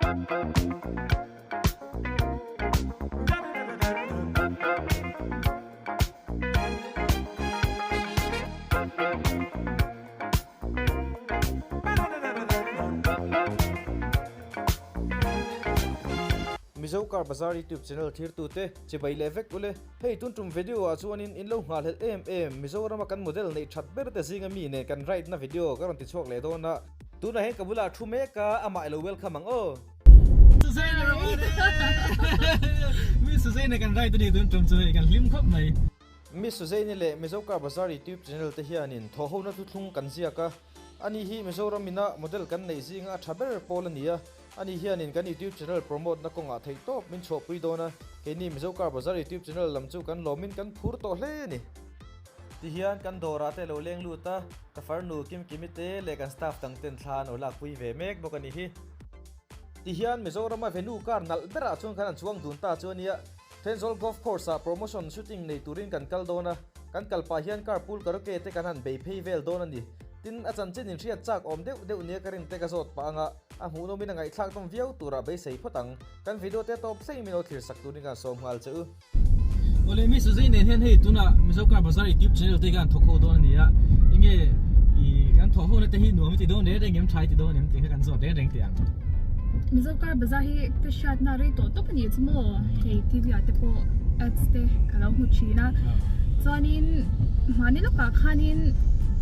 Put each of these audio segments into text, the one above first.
Mizo Car Bazar YouTube channel thirtute chibai leh vek ule. Hei tun tum video ah chuanin in lo nghahhlelh em em Mizorama kan model neih that ber te zinga mi nen kan ride na video ka rawn ti chhuak leh dawn a. Tunah hian ka bulah thu mek a, amah ilo welcome ang aw. Suzaina rawh Mi Suzaina kan ride ani tun tum chu hei kan hlim khawp mai. Miss Suzaini leh Mizo Car Bazar YouTube channel te hianin thawhhona thuthlung kan ziak a, ani hi Mizoram ina model kan neih zinga a tha ber pawl a ni a. Ani hianin kan YouTube channel promote na kawngah theih tawp min chhuahpui dawn a, keini Mizo Car Bazar YouTube channel lam chu kan lawmin kan phur tawh hle a ni. Tihian kan dawrah te lo leng lut a, ka farnu Kimkimi te leh kan staff dang ten thla an lo lakpui ve mek bawk a ni hi. Tihian Mizorama venue car nalh berah chuan khan an chuang dun ta chu a nia. Thenzawl Golf Course ah promotion shooting nei turin kan kal dawn a, kan kal pah hian car pool karaoke te kan han bei phei vel dawn a ni. Tin, a chanchin inhriat chak awm deuh deuh nia ka rin te ka zawt pah anga, a hmuhnawmin a ngaihthlak nawm viau turah beisei phawt ang. Kan video te tawp thleng min lo thlir sak turin kan sawm nghal che u. Awle mi Suzei nen hian hei tunah Mizo Car Bazar YouTube channel te khan thawk ho dawn a ni a, enge i kan thawh ho na te hi nuam i ti dawn reng reng em tha i ti dawn em tih kha kan zawt reng reng teh ang. Mizo Car Bazar hi ka hriatna rei tawh tawp a nih chu maw, hei TV ah te pawh ads te ka lo hmu thin a, chuanin mahni lawkah khanin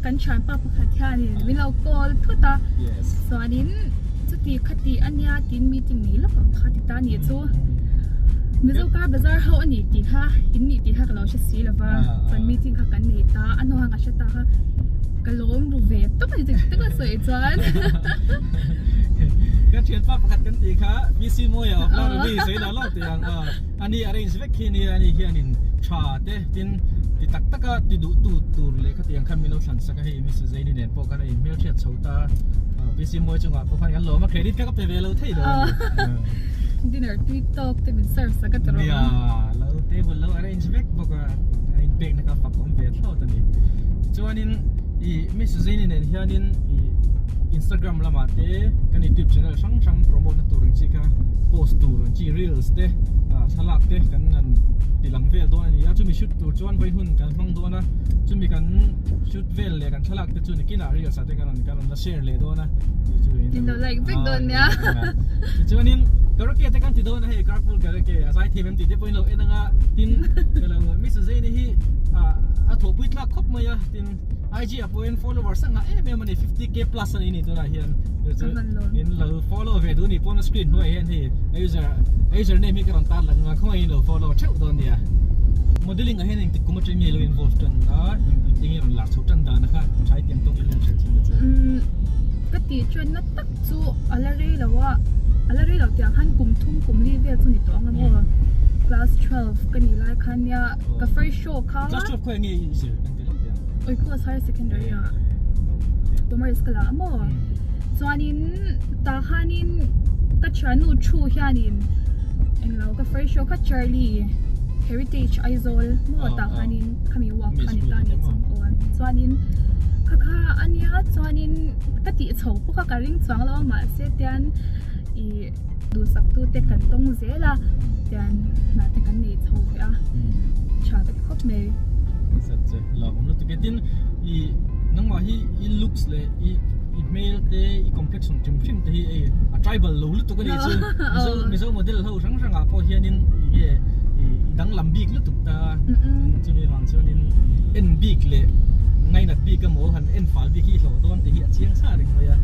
kan thianpa pakhat hianin min lo call thut a, chuanin chuti khati a nia tiin meeting nei lawk ang kha ti ta a nih chu. Mizo Car Bazar ho a ni tih kha in nih tih kha ka lo hre si lo va, chuan meeting kha kan nei ta a hnuah ka hre ta kha ka lawm ru ve tawp a ni dik tak a sawi chuan. Ka thianpa pakhat kan tih kha PC Mawia of La Ruby sawi lo lo tih ang a, ani arrange vek khi nia ani hianin tha te tin ti tak taka ti duh tu tur leh khatiang khan min lo thlan sak a hei Miss Zaini nen pawh khan a inhmelhriat chho ta PC Mawia chungah pawh khan kan lawm a credit kha ka pe ve lo thei lo a ni. Dinner tui tawk te min serve sak a tawrh Nia lo table lo arrange vek bawk a a inpek na kha fak awm ve thlawt a ni. Tichuanin i Miss Zaini nen hianin i Instagram lamah te kan YouTube channel hrang hrang promote na tur ang chi kha post tur ang chi reels te thlalak te kan han ti lang vel dawn a ni a chumi shoot tur chuan vawi hun kan hmang dawn a chumi kan shoot vel leh kan thlalak te chu nikinah reels ah te kan rawn kan rawn la share leh dawn a chu chu in lo like vek dawn nia tichuanin karaoke te kan ti dawn a hei carpool karaoke a zai thiam em tih te pawhin lo en anga tin lo Miss Zaini hi a thawhpui tlak khawp mai a tin IG ah pawhin followers a ngah em em a ni 50k plus a ni ni tunah hian chu in lo follow ve duh ni pawn screen hnuaiah hian hei a user a user name hi ka rawn tar lang a khawngaih in lo follow theuh dawn nia modeling ah hian engtik kum atang nge lo involve tan a engtin nge rawn lar chho tan dan a kha tha i tiang tawk in hian hrilh thin ta che. Ka tih chuan na tak chu a la rei lo a a la rei lo tiang khan kum thum kum li vel chu ni tawh ang a maw class 12 ka nih lai khan nia ka first show kha class 12 khawi nge i zir kan ti lawk teh ang oi class higher secondary ah commerce ka la a maw chuanin tah khanin ka thiannu thu hianin englo ka first show kha Charlie Heritage Aizawl maw tah khanin khami work kha ni ta ni chu aw chuanin kha kha ania chuanin ka tih chho pawh kha ka ring chuang lo a mahse tian ih duhsak tu te kan tawng zel a tian hna te kan nei chho ve a tha vek khawp mai. Zat che la awm lutuk e tin ih nangmah hi i looks leh i i hmel te i complexion hrim hrim te hi ei a tribal lo lutuk a nih chu mizo mizo model ho hrang hrang ah pawh hianin ih nge ih danglam bik lutuk ta chumi vang chuanin en bik leh ngainat bik emaw han en fal bik hi i hlawh dawn tih hi a chiang sa reng mai a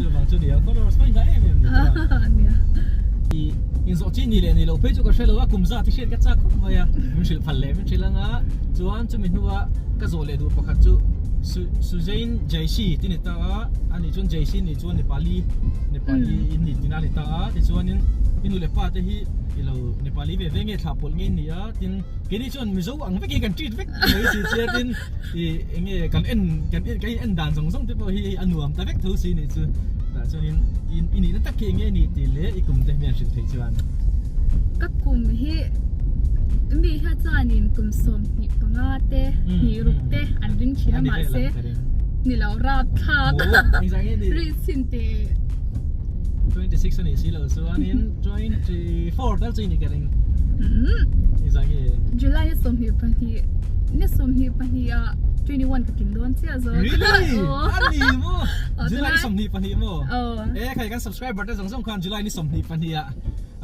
chuvang chu nia followers pawh in ngah em em ni ania i inzawh chi ni leh ni lo phei chu ka hre lo a kum zat hi hriat ka chak khawp mai a min hrilh phal leh min hrilh anga chuan chumi hnua ka zawh leh duh pakhat chu Suzain Jaishi ti ni ta a ani chuan Jaishi ni chuan Nepali Nepali in ni tina ni ta a tichuanin i nu leh pa te hi i lo Nepali ve ve nge thlah pawlh nge ni a tin keini chuan Mizo ang vek hi kan treat vek mai si che tin i enge kan en kan en kan en dan zawng zawng te pawh hi a nuam ta vek tho si nih chu tah chuanin i nihna tak hi enge ni tih leh i kum te hian hrilh theih chuan. Ka kum hi mi hi chuanin kum 25 te hnih ruk te an ring thin a mahse ni lo rap thlak ri chhin te. 26 anih si lo chuanin 24 tal chu i ni ka ring. I zah nge? July ni 22 ni 22 ah 21 ka tling dawn chiah zawk. Really? A ni maw? July ni 22 maw? Aw. E khai kan subscriber te zawng zawng khan July ni 22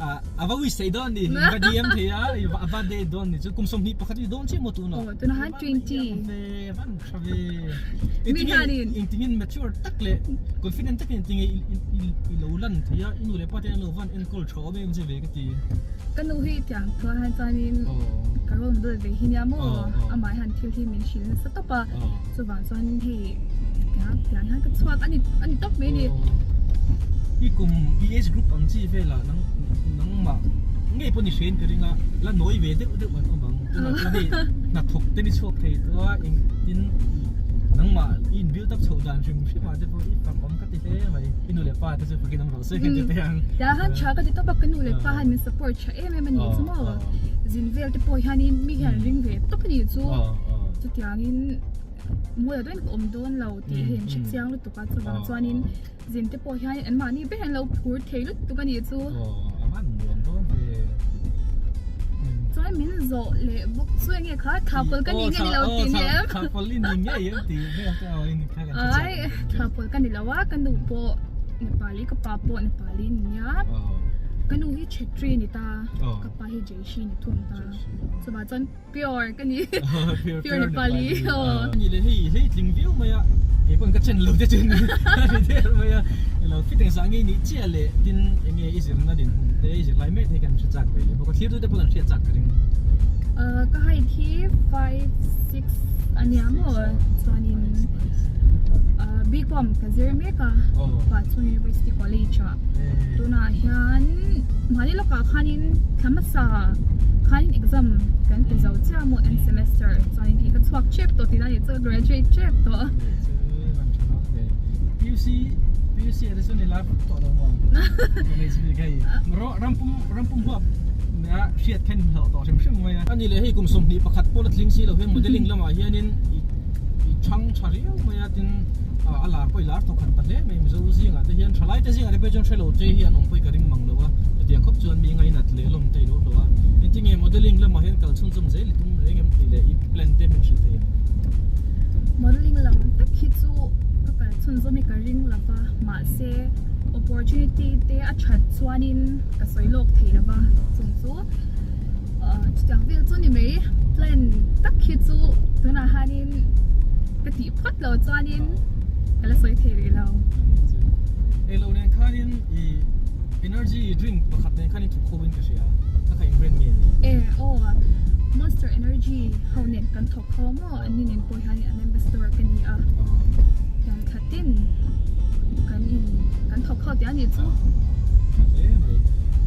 ah a va wish thei dawn ni. I va DM thei a, i va birthday dawn ni chu kum 21 i dawn chiah maw tunah? Aw tunah khan 20. Ve van tha ve. Mi hianin. Engtingin mature tak leh confident takin engtinge i lo lan thei a, i nu leh pa te an lo van enkawl tha awm em che ve ka ti. Ka nu hi tiang thuah hian chuanin ka role model ve hi nia maw amah hian thil hi min hrilh nasa tawp a chuvang chuanin hei tiang tiang hian ka chhuak a ni a ni tawp mai a ni. I kum i age group ang chi velah nang nangmah ngei pawh ni hrein ka ring a la nawi ve deuh deuh an awm ang tunah chuan hei hnathawk te ni chhuak thei tawh a engtin nangmah i in build up chhoh dan hrim hrim ah te pawh i fak awm ka ti hle mai i nu leh pa te chu fakin awm rawh se ka ti teh ang. Tiang hian tha ka ti tawp a ka nu leh pa hian min support tha em em a nih chu maw zin vel te pawh hianin mi hian ring ve tawp a nih chu chutiangin mawi ah dawn ka awm dawn lo tih hi an hre chiang lutuk a chuvang chuanin zin te pawh hian anmahni ber an lo phur thei lutuk a nih chu. Chuan min zawh leh bawk chu enge kha thapawl ka ni nge ni lo tih ni em? Ai thapawl ka ni lo a ka nu pawh Nepali ka pa pawh Nepali ni nia ka nu hi Chhetri ni ta ka pa hi Jaishi ni thung ta chuvah chuan Pure ka ni. Pure Nepali. Ni le hei hei tling viau mai a kei pawn ka chen lo te chu ni ni der mai a ilo fit eng zah ngei nih chiah leh tin enge i zirna dinhmun te i zirlai mek te hi kan hre chak ve leh bawk a thlir tu te pawn an hriat chak ka ring. Ka height hi 5 6 ania maw chuanin BCom ka zir mek a Pachhung University College ah tunah hian mahni lawkah khanin thla hmasa khanin exam kan pe zo chiah maw end semester chuanin hei ka chhuak tep tawh tihna nih chu graduate tep tawh. PUC PUC ah te chuan i lar vak tawh lo maw college bik hei rampum rampum huap nia hriat khan inhlauh tawh hrim hrim mai a. Ani leh hei kum 21 pawh la tling si lo hian modelling lamah hianin i i chhang tha riau mai a tin a lar pawh i lar thawkhat ta hle mai Mizo zingah te hian thalai te zingah te pawh chuan hrelo che hi an awm pawh i ka ring mang lo a chutiang khawp chuan mi ngainat leh lawm te i lo hlawh a engtinge modelling lamah hian kal chhunzawm zel i tum reng em tih leh i plan te min hrilh thei ang. Modelling lam tak hi chu ka kal chhunzawm hi ka ring lo va mahse opportunity te a that chuanin ka sawi lawk thei lo va chung chu chutiang vel chu ni mai plan tak hi chu tunah hianin ka tih phawt lo chuanin ka la sawi thei rih lo. Ei lo nen khanin i energy drink pakhat nen khan i thawk ho in ka hria ka kha eng brand nge ni? E aw Monster Energy ho nen kan thawk ho maw an ni nen pawh hianin an ambassador ka ni a hian khatin kan in kan thawk ho tih a nih chu. Tha hle mai.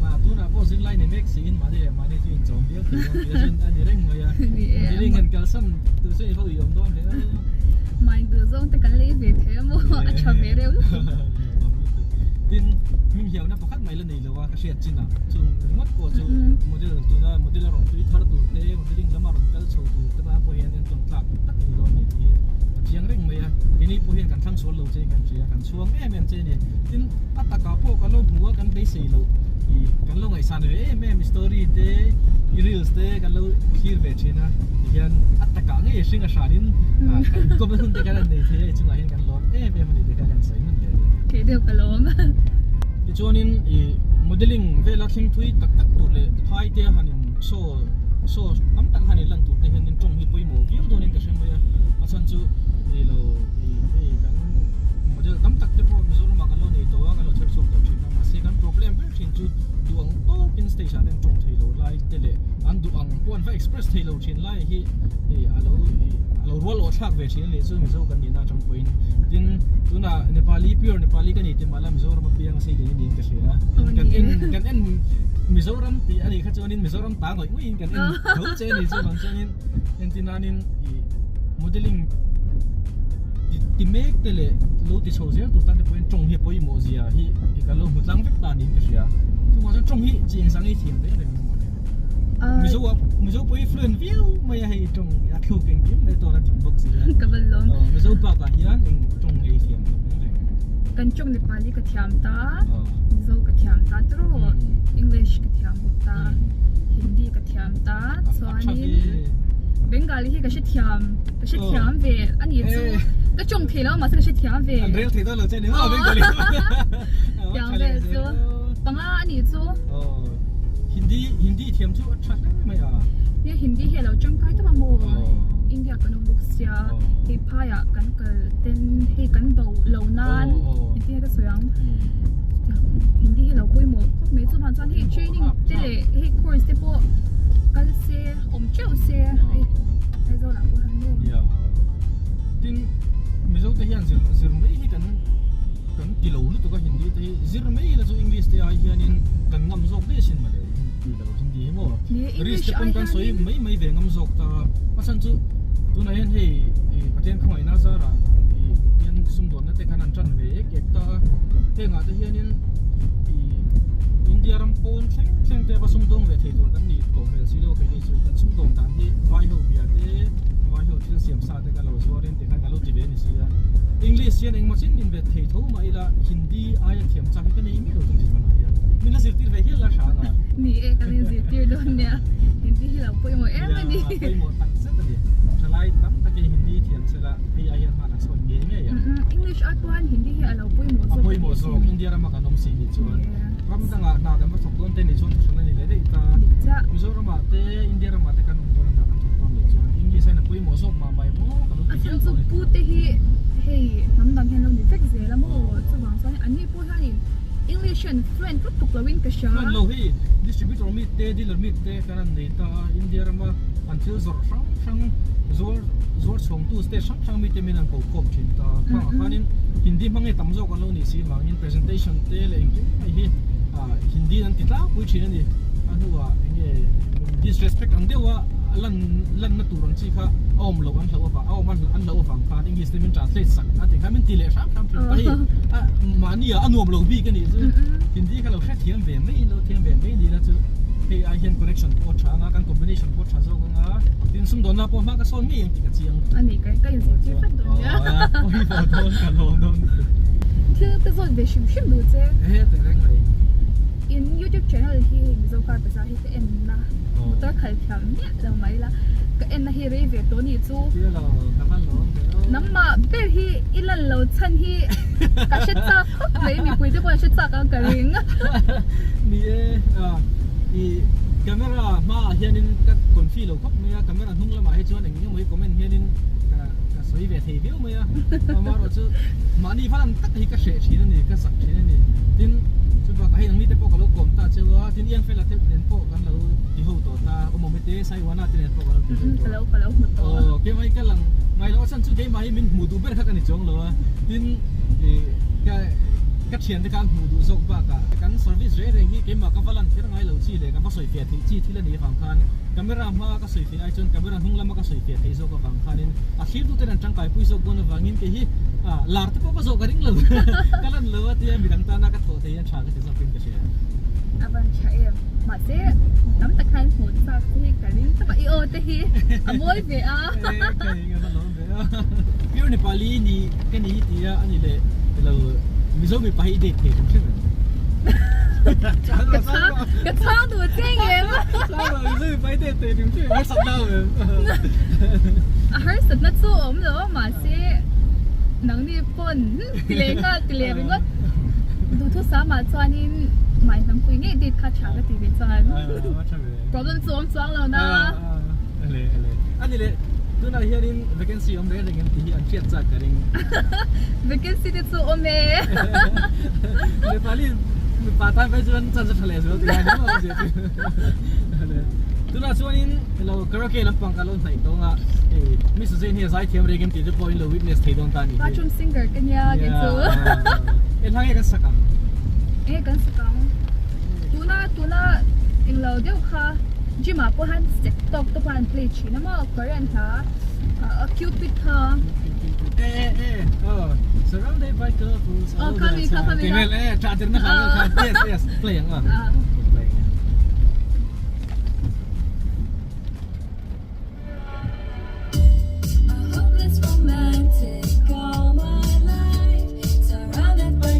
Ma tunah pawh zirlai ni mek siin mahni leh mahni chu inchawm viau thei dawn tih a chuan a ni reng mai a. Modelling han kalsan tur chu i va uiawm dawn hle a. Mind duh zawng te kan lei ve thei a maw a tha ve reuh lutuk. Tin hming hiauhna pakhat mai la nei lo a ka hriat chin ah chung ringawt pawh chu model tuna model a rawn tui thar tur te modelling lama rawn kal chho tur te tan pawh hian entawn tlak tak a ni dawn a ni tih hi a chiang reng mai a. Keini pawh hian kan thlang sual lo che kan hria kan chhuang em em che a ni. Tin a takah pawh kan lo hmu a kan beisei loh ih kan lo ngaihsan ve em em story te i reels te kan lo thlir ve thin a tihian a takah ngei hring a hranin ah kan kawm na hun te kan han nei thei a i chungah hian kan lawm em em a ni tikha kan sawi nun leh a ni. Kei deuh ka lawm. Tichuanin ih modelling vela thleng thui tak tak tur leh phai te a han in show show tam tak a han in lan tur te hianin tawng hi pawimawh viau dawnin ka hre mai a a chhan chu ih lo ih hei kan model tam tak te pawh Mizoram ah kan lo nei tawh a kan lo chher chhuak tawh thin a mahse kan problem ber thin chu duh ang tawkin stage ah te an tawng thei lo lai te leh an duh ang pawh an va express thei lo thin lai hi ih a lo ih a lo rual awh thlak ve thin a nih chu Mizo kan nihna atang pawhin tin tunah Nepali pure Nepali ka ni tih mahla Mizoram a piang a sei leh niin ka hria a kan en kan en Mizoram tih a nih kha chuanin Mizoram ta ngawih ngawih in kan en tho che a ni chuvang chuanin entir nanin ih modelling ti mek te leh lo ti chho zel tur tan te pawhin tawng hi a pawimawh zia hi kan lo hmu tlang vek ta niin ka hria chuvang chuan tawng hi chi engzah ngei thiam reng reng a ni Mizo ah Mizo pawh hi fluent viau mai a hei tawng a thluk engkim mai tawn a dik bawk si a Ka van lawm. Mizo bakah hian eng tawng ngei thiam reng reng. Kan tawng Nepali ka thiam ta, Mizo ka thiam ta tiraw, English ka thiam bawk ta, Hindi ka thiam ta, chuanin Bengali hi ka hre thiam, ka hre thiam ve a ni chu ka tawng thei lo a mahse ka hre thiam ve. An rel thei dawn lo che ni maw Bengali. Thiam ve chu panga a ni chu. Hindi Hindi thiam chu a tha hle mai a. Nia Hindi hi a lo tangkai tawp a maw India kan awm bawk sia hei phaiah kan kal ten hei kan bo lo nan engtin nge ka sawi ang Hindi hi lo pawimawh khawp mai chuvang chuan hei training te leh hei course te pawh kal se awm teuh se hei Aizawl ah pawh han maw. Tin Mizo te hian zir zir mai hi kan kan ti lo lutuk a Hindi te hi zir mai ila chu English te ai hianin kan ngam zawk daih asin mawle ti lo Hindi hi maw English te pawn kan sawi mai mai ve ngam zawk ta a chhan chu tunah hian hei Pathian khawngaihna zarah ih hian sumdawnna te khan an tan ve ek ek ta a hengah te hianin ih India ram pawn thleng thleng te va sumdawng ve thei tur kan nih tawh hmel si lo keini chu kan sumdawn dan hi vai ho bia te vai ho thil siam sa te ka lo zuar in tikhan ka lo ti ve a ni si a English hian engmaw chin min ve thei tho mah ila Hindi aia thiam chak hi ka nei miah lo tum thin hmanah hian min la zirtir ve hial la hra anga. Ni e kan inzirtir dawn nia Hindi hi lo pawimawh em a ni. Nia pawimawh tak zet a ni thalai tam takin Hindi thiam sela hei ai hian hman an sawn ngei ngei ang. English a chuan Hindi hi a lo pawimawh zawk a pawimawh zawk India rama kan awm si nih chuan ram dangah hna kan va thawk dawn te nih chuan thuhran a ni leh daih ta Mizoramah te India ramah te kan awm dawn a hna kan thawk dawn nih chuan English aiin a pawimawh zawk mah mai maw ka lo ti hial tawh a ni. A chhan chu pu te hi hei hnam dang hian lo ni vek zel a maw chuvang chuan an ni pawh hianin English hian fluent lutuk loin ka hria. Fluent lo hi distributor mi te dealer mi te kan han nei ta a India rama an thil zawrh hrang hrang zuar zuar chhawngtu state hrang hrang mi te min an ko khawm thin ta a khangah khanin Hindi hmang nge tam zawk an lo nih si vangin presentation te leh engkim mai hi Hindi an ti tlangpui thin a ni a hnuah enge disrespect ang deuha lan lanna tur ang chi kha a awm loh an hlauh avang a awm an hlauh avang khan English te min translate sak a ti kha min ti leh hram hram thin ta hei a mahni ah a nuam lo bik a nih chu Hindi kha lo hrethiam ve mai in lo thiam ve mai ni la chu hei ai hian connection pawh a tha anga kan combination pawh a tha zawk anga tin sumdawnna pawh hma ka sawn ngei ang tih ka chiang a ni ka ka inzirtir vat dawn nia aw dawn ka lawm dawn thil ka zawt ve hrim hrim duh che he teh reng mai in youtube channel hi hei Mizo car bazaar hi ka en na motor khal thiam miah lo mai la ka en na hi rei ve tawh ni chu nangmah ber hi i lan lo chhan hi ka hre chak khawp mai mipui te pawh an hre chak ang ka ring ni e i camera hmaah hianin ka confi lo khawp mai a camera hnung lamah hi chuan eng emaw hi comment hianin ka ka sawi ve thei viau mai a amaherawhchu mahni va lan tak hi ka hreh thin a ni ka zak thin a ni tin chubakah hei nangni te pawh ka lo kawm ta cheu a tin Iangfela te nen pawh kan lo ti ho tawh ta awmawm te Saiwana te nen pawh kan lo ti ho tawh ka lo hmu tawh aw keimah hi ka lang ngai loh a chhan chu keimah hi min hmuh duh ber kha ka ni chuang lo a tin ih ka ka thiante kha an hmuh duh zawk bakah kan service reng reng hi keimah ka va lan kher ngai lo chi leh ka va sawi fiah theih chi thil a nih avang khan camera hma ka sawi fiah ai chuan camera hnung lama ka sawi fiah theih zawk avang khanin a thlir tuten an tangkai pui zawk dawn avangin kei hi ah lar te pawh ka zawh ka ring lo ka lan lo a tia midang tana ka thawh theih hian tha ka ti zawkin ka hria. A van tha em mahse tam tak khan hmuh chak te hi ka ring tawp a i aw te hi a mawi ve a. E ka eng a va lawm ve a. Pure Nepali ni ka ni ti a ani leh ilo Mizo mipa hi i date thei hrim hrim em? Ka chhang ka chhang duh che ngem. Chhang rawh Mizo mipa hi date thei hrim hrim em? Harsatna awm em? A harsatna chu a awm lo a mahse nangni pawn ti leh nghal ti leh ringawt duhthusam ah chuanin mahni hnampui ngei date kha tha ka ti ve chuan problem chu awm chuang lo na. Ale ale ani leh tunah hianin vacancy awm reng reng em tih hi an hriat chak ka ring. Vacancy te chu awm e. Nepali mipa tan phei chuan chance a tha leh zual tih lai ni maw zia chu. Ale tunah chuanin ilo karaoke lampang ka lo hnaih tawng a hei Miss Suzanne hi a zai thiam reng em tih te pawh in lo witness thei dawn ta a nih hi. Bathroom singer ka nia kei chu. Eng hla nge kan sak ang? Enge kan sak ang? Tuna tuna englo deuh kha gym ah pawh hian step tawk tawp a an play thin a maw Korean hla ah Cupid kha. E e e oh surrounded by couples Oh khami kha khami kha. E tha tirna hla vel kha yes yes play ang a. Play. A hopeless romantic all my life, surrounded by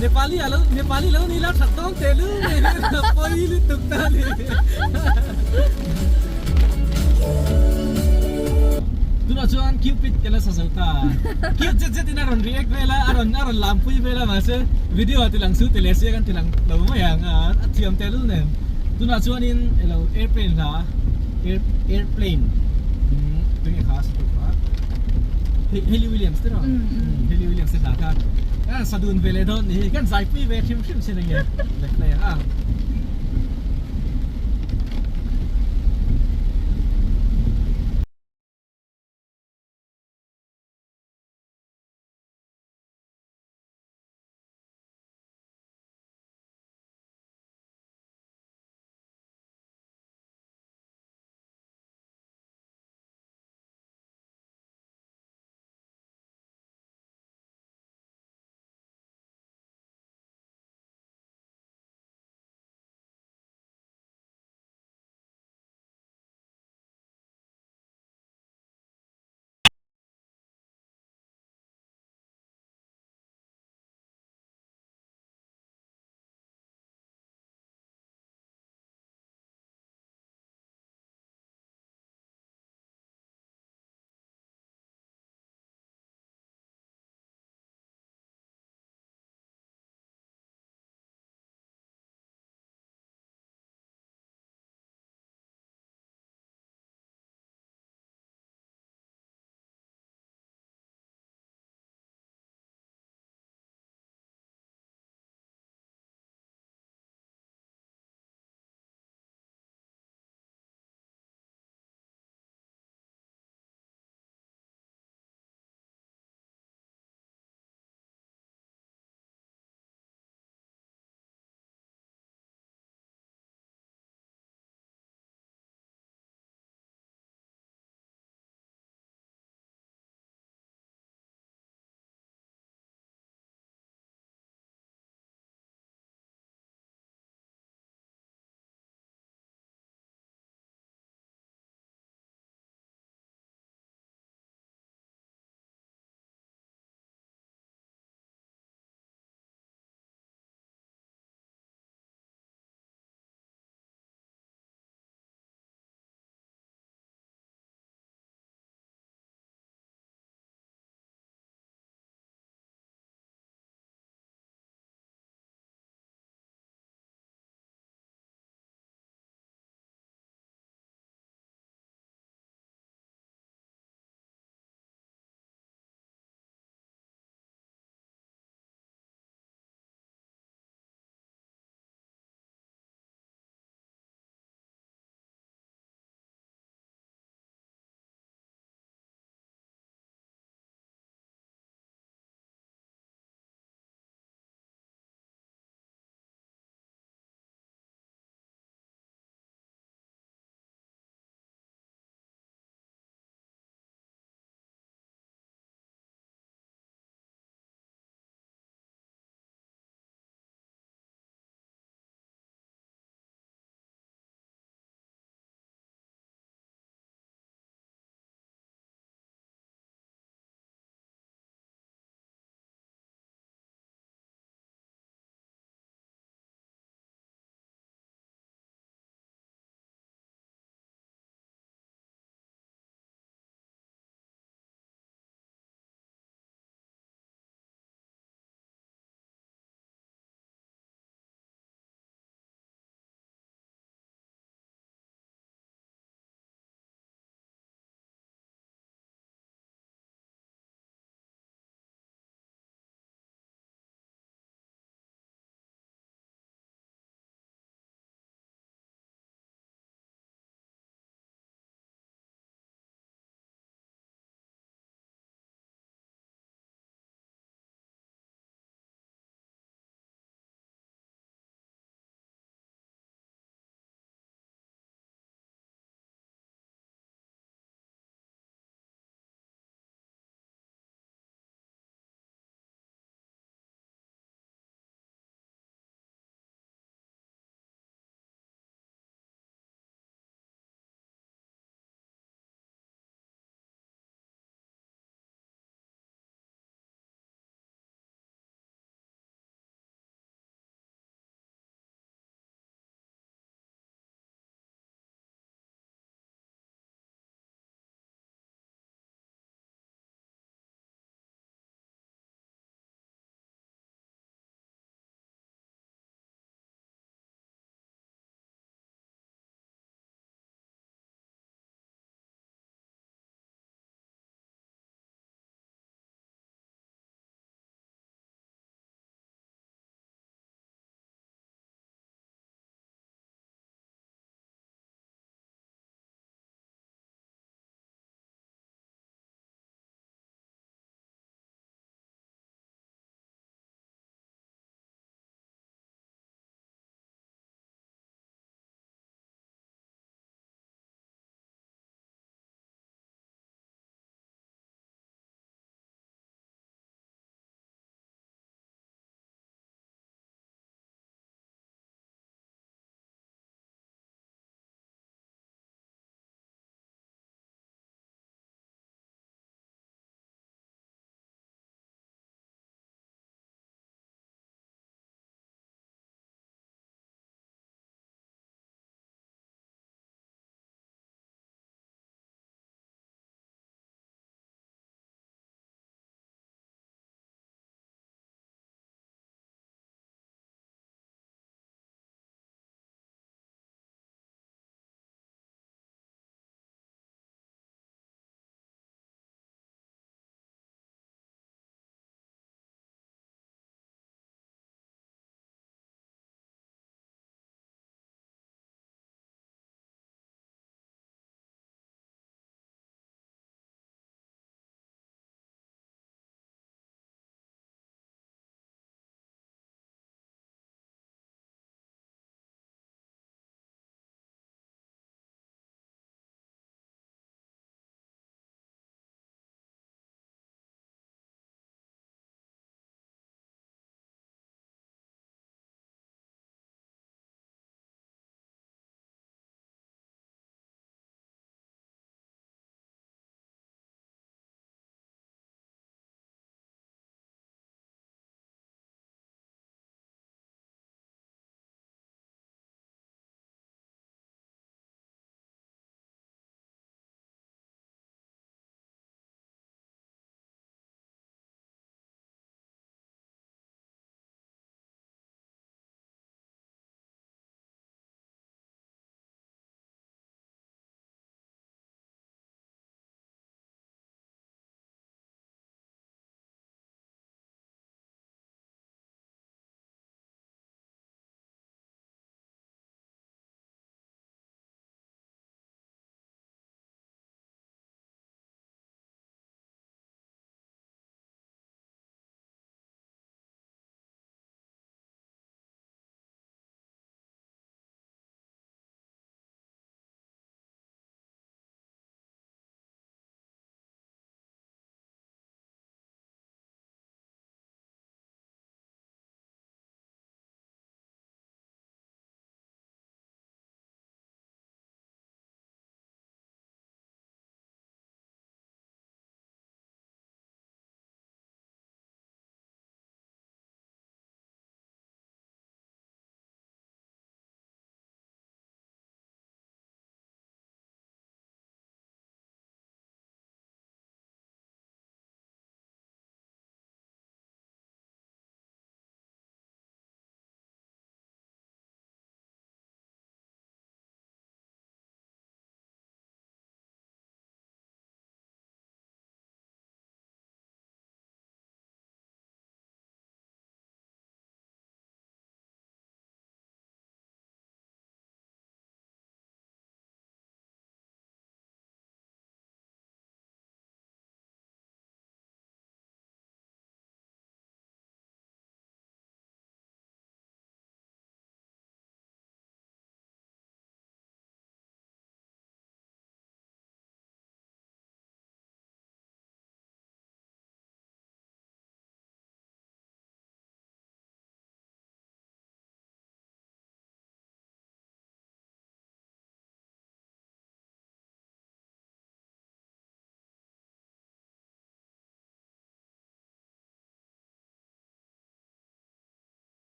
Nepali a lo Nepali lo ni la that dawn teh lu mai hi pawi lutuk ta a ni. Tunah chuan Cupid ka la sa zo ta. Cute zet zet in a rawn react vel a, a rawn a rawn lam pui vel a mahse video ah tilang su ti leh sia kan tilang lo mai ang a, a thiam teh lul nen. Tunah chuanin elo airplane hla air airplane umm tunge kha sa tu kha Hayley Williams te rawh Hayley Williams te hla kha kan sa dun ve leh dawn ni hi kan zaipui ve hrim hrim sin enge leh hle ang a.